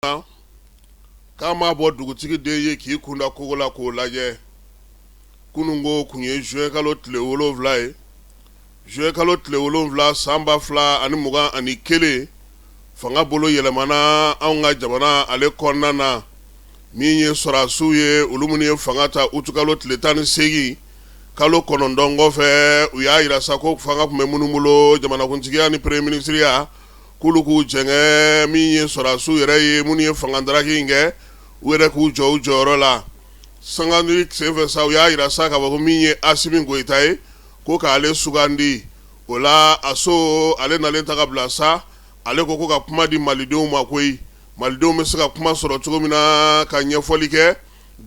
Na k'a m'a bɔ dugutigi den ye k'i kunda kogo la k'o lajɛ. Kununko kun ye juin kalo tile 7 ye, juin kalo tile 7 san 2021, fanga bolo yɛlɛmana anw ka jamana ale kɔnɔna na. Min ye sɔrɔdasiw ye, olu minnu ye fanga ta utukalo tile 18, kalo 9 kɔfɛ, u y'a jira sa ko fanga tun bɛ minnu bolo, jamanakuntigiya ni premier ministreya, k'olu k'u jɛngɛ. Min ye sɔrɔdasiw yɛrɛ ye, minnu ye fanga daraki in kɛ, u yɛrɛ k'u jɔ u jɔyɔrɔ la. Sangani senfɛ sa, u y'a jira sa k'a fɔ ko min ye Asimi Goyita ye, ko k'ale sugandi. O la a so ale nalen ta ka bila sa, ale ko ka kuma di malidenw ma koyi, malidenw bɛ se ka kuma sɔrɔ cogo min na ka ɲɛfɔli kɛ.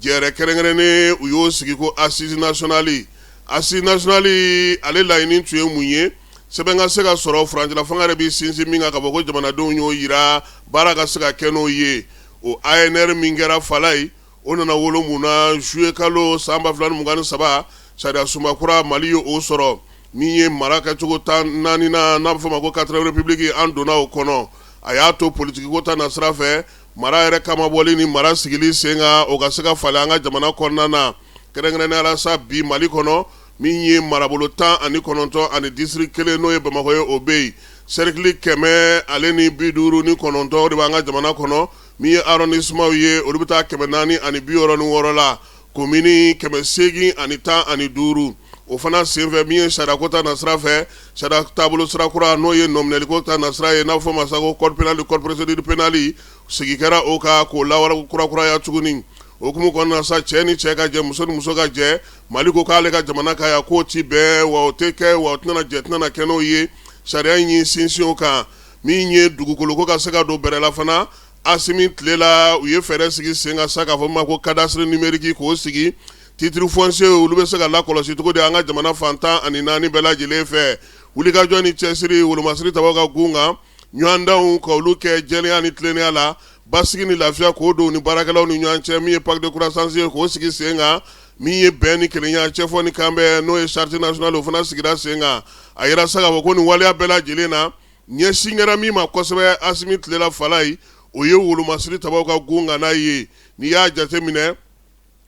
Jɛrɛ kɛrɛnkɛrɛnnen, u y'o sigi ko assise nationale. Assise nationale ale laɲini tun ye mun ye? Sɛbɛn ka se ka sɔrɔ furancɛla fanga yɛrɛ bɛ sinsin min kan, ka fɔ ko jamanadenw y'o jira, baara ka se ka kɛ n'o ye. O ANR min kɛra Falayi, o nana wolo mun na? Juillet kalo san 2023, sariya sunba kura, Mali ye o sɔrɔ. Min ye mara kɛcogo 14nan, n'a bɛ fɔ o ma ko quatrième république, an donna o kɔnɔ. A y'a to politikiko ta na sira fɛ, mara yɛrɛ kamabɔli ni mara sigili sen kan, o ka se ka falen an ka jamana kɔnɔna na. Kɛrɛnkɛrɛnnenya la sa, bi Mali kɔnɔ, min ye marabolo 19 ani district kelen, n'o ye Bamakɔ ye, o bɛ yen. Cercle 159, o de b'an ka jamana kɔnɔ. Min ye arrondissement ye, olu bɛ taa 466 la, commune 815. O fana senfɛ, min ye sariyako ta nasira fɛ, sariya taabolo sira kura, n'o ye nɔminɛliko ta nasira ye, n'a bɛ fɔ o ma sa ko code pénal, code procédure pénale, sigi kɛra o kan k'o lawara kurakuraya tuguni. O hukumu kɔnɔna sa, cɛ ni cɛ ka jɛ, muso ni muso ka jɛ, Mali ko k'ale ka jamana kan yan, k'o ti bɛn wa, o tɛ kɛ wa, o tɛna jɛ, tɛna kɛ n'o ye. Sariya in y'i sinsin o kan. Min ye dugukoloko ka se ka don bɛrɛ la fana, Asimi tile la, u ye fɛɛrɛ sigi sen kan sa k'a fɔ ma ko cadastre numérique, k'o sigi. Titre foncier, olu bɛ se ka lakɔlɔsi cogo di an ka jamana fan 14 bɛɛ lajɛlen fɛ? Wulikajɔ ni cɛsiri, wolomasiri tabaw ka gun kan, ɲɔgɔndanw ka olu kɛ jɛlenya ni tilennenya la, basigi ni lafiya k'o don ni baarakɛlaw ni ɲɔgɔn cɛ. Min ye pacte de croissance ye, k'o sigi sen kan. Min ye bɛn ni kelenya, cɛfɔ ni kanbɛn, n'o ye charte nationale, o fana sigira sen kan. A yira sa k'a fɔ ko nin waleya bɛɛ lajɛlen na, ɲɛsin kɛra min ma kosɛbɛ Asimi tile la Falayi, o ye wolomasiri tabaw ka gun kan n'a ye. N'i y'a jateminɛ,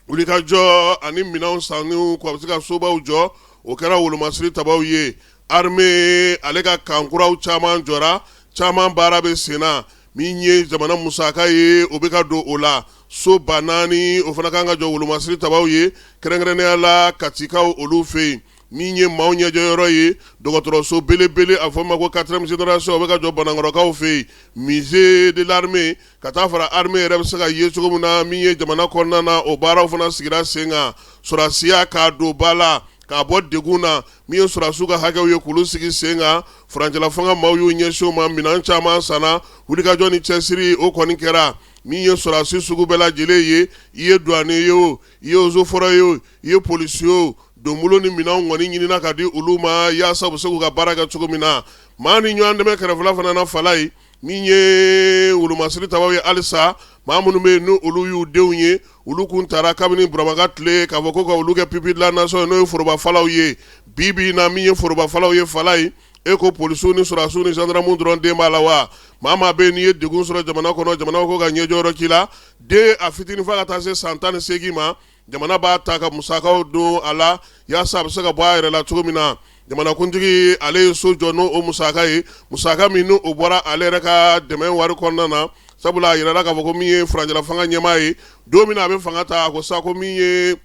wulikajɔ ani minɛnw sanni ko a bɛ se ka sobaw jɔ, o kɛra wolomasiri tabaw ye. Armée ale ka camp kuraw caman jɔra, caman baara bɛ sen na. Min ye jamana musaka ye, o bɛ ka don o la. So 4000, o fana kan ka jɔ wolomasiri tabaw ye, kɛrɛnkɛrɛnnenya la Katikaw olu fɛ yen. Min ye maaw ɲɛjɔyɔrɔ ye, dɔgɔtɔrɔso belebele, a fɔ ma ko quatrième génération, o bɛ ka jɔ Banankɔrɔkaw fɛ yen. Musée de l'armée, ka taa fara armée yɛrɛ bɛ se ka ye cogo min na, min ye jamana kɔnɔna na, o baaraw fana sigira sen kan. Sɔrɔdasiya k'a don ba la, k'a bɔ degun na, min ye sɔrɔdasiw ka hakɛw ye, k'olu sigi sen kan, furancɛla fanga maaw y'u ɲɛsin o ma. Minɛn caman sanna, wulikajɔ ni cɛsiri, o kɔni kɛra. Min ye sɔrɔdasi sugu bɛɛ lajɛlen ye, i ye douanier ye o, i ye eaux et forêts ye o, i ye policier o, donbolo ni minɛnw kɔni ɲinina ka di olu ma yaasa u bɛ se k'u ka baara kɛ cogo min na. Maa ni ɲɔgɔn dɛmɛ kɛrɛfɛla fana na Falayi, min ye wolomasiri tabaw ye halisa, maa minnu bɛ yen ni olu y'u denw ye, olu kun taara kabini Burama ka tile k'a fɔ ko ka olu kɛ pupille de la nation ye, n'o ye forobafalaw ye. Bi bi in na, min ye forobafalaw ye Falayi, e ko polisiw ni sɔrɔdasiw ni gendarmew dɔrɔn den b'a la wa? Maa maa bɛ yen n'i ye degun sɔrɔ jamana kɔnɔ, jamana ko ka ɲɛjɔyɔrɔ k'i la. Den a fitinin fo ka taa se san 18 ma, jamana b'a ta ka musakaw don a la yaasa a bɛ se ka bɔ a yɛrɛ la cogo min na. Jamanakuntigi ale ye so jɔ n'o musaka ye, musaka min n'o bɔra ale yɛrɛ ka dɛmɛ wari kɔnɔna na, sabula a yirala k'a fɔ ko min ye furancɛla fanga ɲɛmaa ye, don min na a bɛ fanga ta, a ko sa ko min ye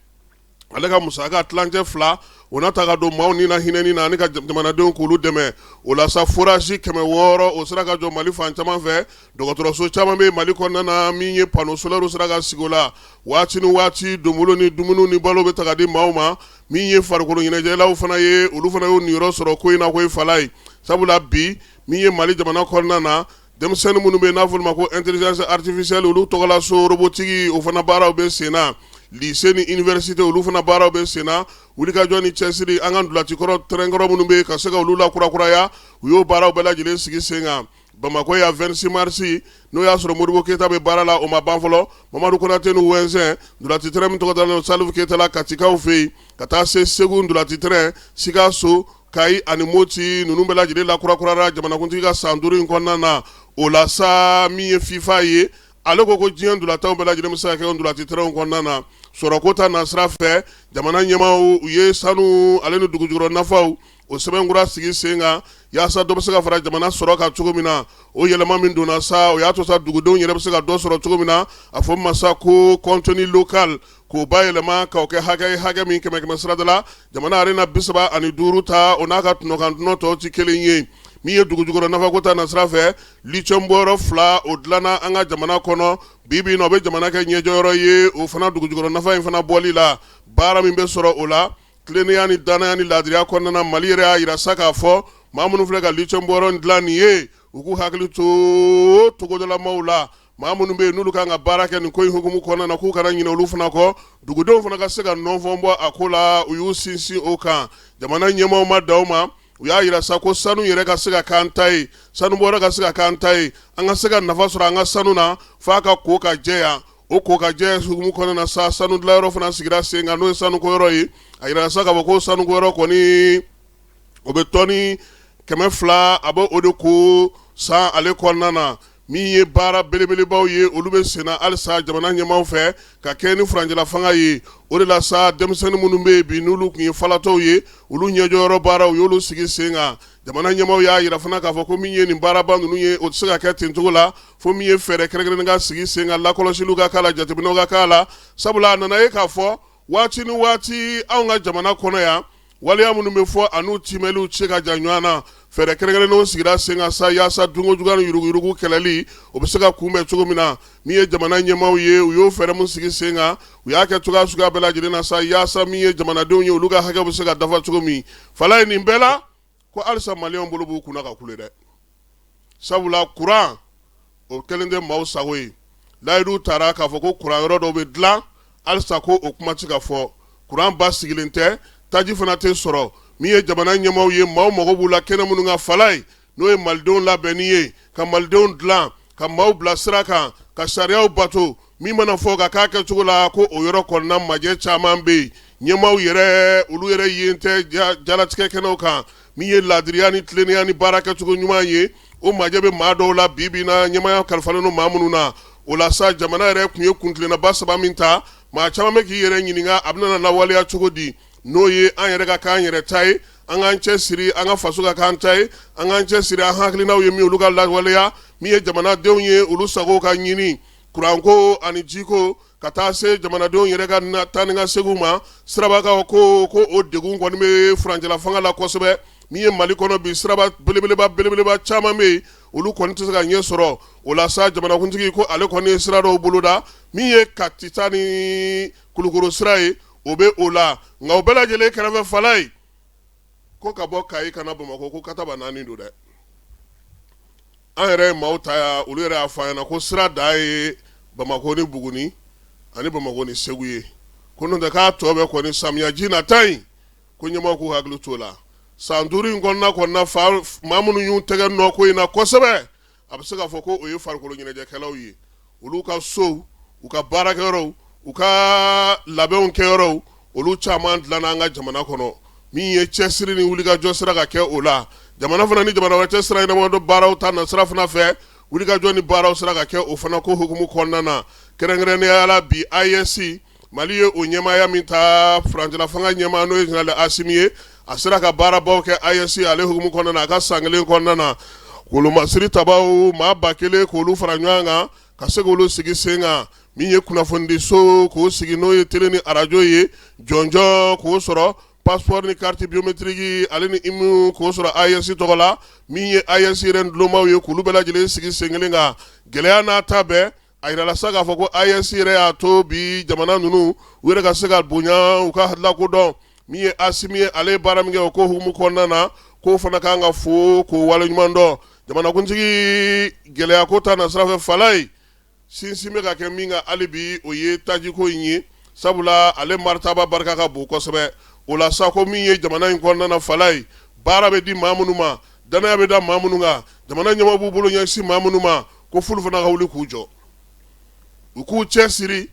ale ka musaka 2tilancɛ, o na ta ka don maaw ni na hinɛni na ani ka jamanadenw k'olu dɛmɛ. O la sa, forage 600, o sera ka jɔ Mali fan caman fɛ. Dɔgɔtɔrɔso caman bɛ Mali kɔnɔna na, min ye panneau solaire sera ka sigi o la. Waati ni waati, donbolo ni dumuni ni balo bɛ ta ka di maaw ma. Min ye farikolo ɲɛnajɛlaw fana ye, olu fana y'u niyɔrɔ sɔrɔ ko in na koyi Falayi, sabula bi, min ye Mali jamana kɔnɔna na, denmisɛnnin minnu bɛ yen n'a fɔ olu ma ko intelligence artificielle, olu tɔgɔla so robotique, o fana baaraw bɛ sen na. Lycée ni université, olu fana baaraw bɛ sen na. Wulikajɔ ni cɛsiri, an ka ntolaci kɔrɔ terrain kɔrɔ minnu bɛ yen, ka se ka olu lakurakuraya, u y'o baaraw bɛɛ lajɛlen sigi sen kan. Bamakɔ yan, 26 mars, n'o y'a sɔrɔ Modibo Keyita bɛ baara la, o ma ban fɔlɔ. Mamadu Konate ni Wɛnsɛn ntolaci terrain min tɔgɔ dalen don Salifu Keyita la Katikaw fɛ yen, ka taa se Segu ntolaci terrain, Sikaso, Kayi ani Moti, ninnu bɛɛ lajɛlen lakurakurara jamanakuntigi ka san 5 in kɔnɔna na. O la sa, min ye FIFA ye, Ale ko ko diɲɛ ntolatanw bɛɛ lajɛlen bɛ se ka kɛ ntolaci terrainw kɔnɔna na. Sɔrɔko ta nasira fɛ, jamana ɲɛmaaw u ye sanu ale ni dugujukɔrɔ nafaw o sɛbɛnkura sigi sen kan yaasa dɔ bɛ se ka fara jamana sɔrɔ kan cogo min na. O yɛlɛma min donna sa, o y'a to sa dugudenw yɛrɛ bɛ se ka dɔ sɔrɔ cogo min na. A fɔ ma sa ko contenu local, k'o bayɛlɛma k'o kɛ hakɛ ye, hakɛ min kɛmɛ kɛmɛ sarada la jamana arena 35 ta, o n'a ka tɔnɔkan tɔnɔ tɔw tɛ kelen ye. Min ye dugujukɔrɔ nafako ta nasira fɛ, lithium bɔyɔrɔ 2 o dilanna an ka jamana kɔnɔ bi bi in na, o bɛ jamana kɛ ɲɛjɔyɔrɔ ye o fana dugujukɔrɔ nafa in fana bɔli la. Baara min bɛ sɔrɔ o la tilennenya ni dannaya ni laadiriya kɔnɔna na, Mali yɛrɛ y'a jira sa k'a fɔ maa minnu filɛ ka lithium bɔyɔrɔ in dilan nin ye, u k'u hakili to togodalamaw la. Maa minnu bɛ yen n'olu kan ka baara kɛ nin ko in hukumu kɔnɔna na, k'u kana ɲinɛ olu fana kɔ. Dugudenw fana ka se ka nɔnfɔn bɔ a ko la, u y'u sinsin o kan. Jamana ɲɛmaaw ma dan o ma, u y'a jira sa ko sanu yɛrɛ ka se ka k'an ta ye, sanubɔyɔrɔ ka se ka k'an ta ye, an ka se ka nafa sɔrɔ an ka sanu na f'a ka ko ka jɛ yan. O ko ka jɛ hukumu kɔnɔna na sa, sanu dilanyɔrɔ fana sigira sen kan, n'o ye sanukoyɔrɔ ye. A jira sa k'a fɔ ko sanukoyɔrɔ kɔni, o bɛ tɔni 200, a bɛ o de ko san ale kɔnɔna na. Min ye baara belebelebaw ye, olu bɛ senna halisa jamana ɲɛmaaw fɛ ka kɛ ni furancɛla fanga ye. O de la sa, denmisɛnnin minnu bɛ yen bi n'olu tun ye falatɔw ye, olu ɲɛjɔyɔrɔ baaraw, u y'olu sigi sen kan. Jamana ɲɛmaaw y'a jira fana k'a fɔ ko min ye nin baaraba ninnu ye, o tɛ se ka kɛ ten cogo la fo min ye fɛɛrɛ kɛrɛnkɛrɛnnen ka sigi sen kan, lakɔlɔsiliw ka k'a la, jateminɛw ka k'a la. Sabula a nana ye k'a fɔ waati ni waati anw ka jamana kɔnɔ yan, waleya minnu bɛ fɔ an'u timɛliw cɛ ka jan ɲɔgɔn na. Fɛɛrɛ kɛrɛnkɛrɛnnenw sigira sen kan sa yaasa dunkojuguya ni yuruguyurugu kɛlɛli, o bɛ se ka kunbɛn cogo min na. Min ye jamana ɲɛmaaw ye, u y'o fɛɛrɛ min sigi sen kan, u y'a kɛ cogoya suguya bɛɛ lajɛlen na sa yaasa min ye jamanadenw ye, olu ka hakɛ bɛ se ka dafa cogo min. Falaye, nin bɛɛ la ko halisa maliyɛnw bolo b'u kunna ka kule dɛ, sabula kuran o kɛlen tɛ maaw sago ye. Layidu taara k'a fɔ ko kuran yɔrɔ dɔw bɛ dilan, halisa ko o kuma tɛ ka fɔ. Kuran ba sigilen tɛ, taji fana tɛ sɔrɔ. Min ye jamana ɲɛmaaw ye, maaw mago b'u la kɛnɛ minnu kan Falaye, n'o ye malidenw labɛnni ye, ka malidenw dilan, ka maaw bila sira kan, ka sariyaw bato, min mana fɔ ka k'a kɛcogo la, ko o yɔrɔ kɔnɔna majɛ caman bɛ yen. Ɲɛmaaw yɛrɛ, olu yɛrɛ yen tɛ jalatigɛ kɛnɛw kan. Min ye laadiriya ni tilennenya ni baara kɛcogo ɲuman ye, o majɛ bɛ maa dɔw la bi bi na, ɲɛmaaya kalifalen don maa minnu na. O la sa, jamana yɛrɛ tun ye kuntilennaba saba min ta, maa caman bɛ k'i yɛrɛ ɲininka a bɛna lawaleya cogo di, n'o ye an yɛrɛ ka k'an yɛrɛ ta ye, an k'an cɛ siri an ka faso ka k'an ta ye, an k'an cɛ siri an hakilinaw ye min, olu ka lawaleya, min ye jamanadenw ye, olu sago ka ɲini, kuranko ani jiko, ka taa se jamanadenw yɛrɛ ka taa ni ka seginw ma. Sirabakaw ko ko o degun kɔni bɛ furancɛla fanga la kosɛbɛ. Min ye Mali kɔnɔ bi, siraba belebeleba belebeleba caman bɛ yen, olu kɔni tɛ se ka ɲɛ sɔrɔ. O la sa, jamanakuntigi ko ale kɔni ye sira dɔw boloda, min ye Kati ta ni Kulukoro sira ye, o bɛ o la. Nka o bɛɛ lajɛlen kɛrɛfɛ, Falaye, ko ka bɔ Kayi ka na Bamakɔ, ko kataba naani don dɛ. An yɛrɛ ye maaw ta yan, olu yɛrɛ y'a fɔ an ɲɛna ko sira dan ye Bamakɔ ni Buguni ani Bamakɔ ni Segu ye, ko n'o tɛ k'a tɔ bɛɛ kɔni samiyaji nata in, ko ɲɛmaaw k'u hakili t'o la. San 5 in kɔnɔna fa, maa minnu y'u tɛgɛ nɔ ko in na kosɛbɛ, a bɛ se k'a fɔ ko o ye farikolo ɲɛnajɛkɛlaw ye. Olu ka sow, u ka baarakɛyɔrɔw, u ka labɛnw kɛyɔrɔw, olu caman dilanna an ka jamana kɔnɔ. Min ye cɛsiri ni wulikajɔ sera ka kɛ o la, jamana fana ni jamana wɛrɛ cɛ sira ɲɛnabɔ baaraw ta na sira fana fɛ, wulikajɔ ni baaraw sera ka kɛ o fana ko hukumu kɔnɔna na. Kɛrɛnkɛrɛnnenya la bi, AES, Mali ye o ɲɛmaaya min ta, furancɛla fanga ɲɛmaa, n'o ye général Asimi ye, a sera ka baarabaw kɛ AES ale hukumu kɔnɔna na a ka san kelen kɔnɔna na. Wolomasiri tabaw maa 1000 k'olu fara ɲɔgɔn kan ka se k'olu sigi sen kan. Min ye kunnafonidiso k'o sigi, n'o ye télé ni arajo ye, jɔnjɔn k'o sɔrɔ, passeport ni carte biométrique ale ni IMU k'o sɔrɔ AES tɔgɔ la. Min ye AES yɛrɛ ntulomaw ye, k'olu bɛɛ lajɛlen sigi sen kelen kan. Gɛlɛya n'a ta bɛɛ, a yirala sa k'a fɔ ko AES yɛrɛ y'a to bi jamana ninnu u yɛrɛ ka se ka bonya, u ka lakodɔn. Min ye Asimi ye, ale ye baara min kɛ o ko hukumu kɔnɔna na, k'o fana kan ka fo k'o waleɲuman dɔn. Jamanakuntigi, gɛlɛya ko ta na sira fɛ, Falaye, sinsin bɛ ka kɛ min kan hali bi, o ye tajiko in ye, sabula ale maritaba barika ka bon kosɛbɛ. O la sa, ko min ye jamana in kɔnɔna na, Falaye, baara bɛ di maa minnu ma, danaya bɛ da maa minnu kan, jamana ɲɛmaaw b'u bolo ɲɛsin maa minnu ma, ko f'olu fana ka wuli k'u jɔ, u k'u cɛ siri,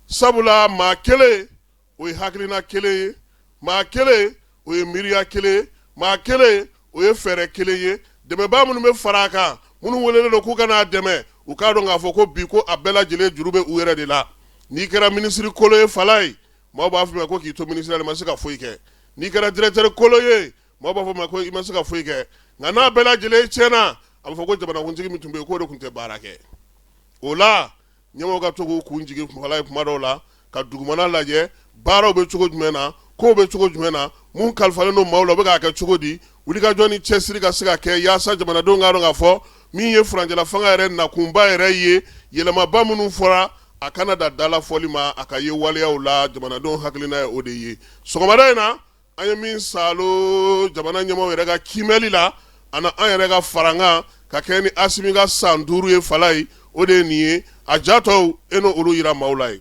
sabula maa kelen o ye hakilina kelen ye, maa kelen o ye miiriya kelen ye, maa kelen o ye fɛɛrɛ kelen ye. Dɛmɛbaa minnu bɛ fara a kan, minnu welelen don k'u ka n'a dɛmɛ, U k'a dɔn k'a fɔ ko bi ko a bɛɛ lajɛlen juru bɛ u yɛrɛ de la. N'i kɛra minisiri kolo ye, Falaye, maaw b'a fɔ ma ko k'i to minisiriya la i ma se ka foyi kɛ. N'i kɛra directeur kolo ye, maaw b'a fɔ ma ko i ma se ka foyi kɛ. Nka n'a bɛɛ lajɛlen tiɲɛna, a bɛ fɔ ko jamanakuntigi min tun bɛ yen, k'o de tun tɛ baara kɛ. O la, ɲɛmɔgɔw ka to k'u kun jigin, Falaye, kuma dɔw la ka dugumana lajɛ, baaraw bɛ cogo jumɛn na, kow bɛ cogo jumɛn na, mun kalifalen don maaw la, u bɛ k'a kɛ cogo di, wulikajɔ ni cɛsiri ka se ka kɛ yaasa jamanadenw k'a dɔn k'a fɔ min ye furancɛla fanga yɛrɛ nakunba yɛrɛ ye. Yɛlɛmaba minnu fɔra, a kana da dalafɔli ma, a ka ye waleyaw la. Jamanadenw hakilina ye o de ye. Sɔgɔmada in na, an ye min saalo jamana ɲɛmaaw yɛrɛ ka kiimɛli la ani an yɛrɛ ka farankan ka kɛ ni Asimi ka san 5 ye, Falaye, o de ye nin ye. A jatɔw, e n'o olu yira maaw la ye.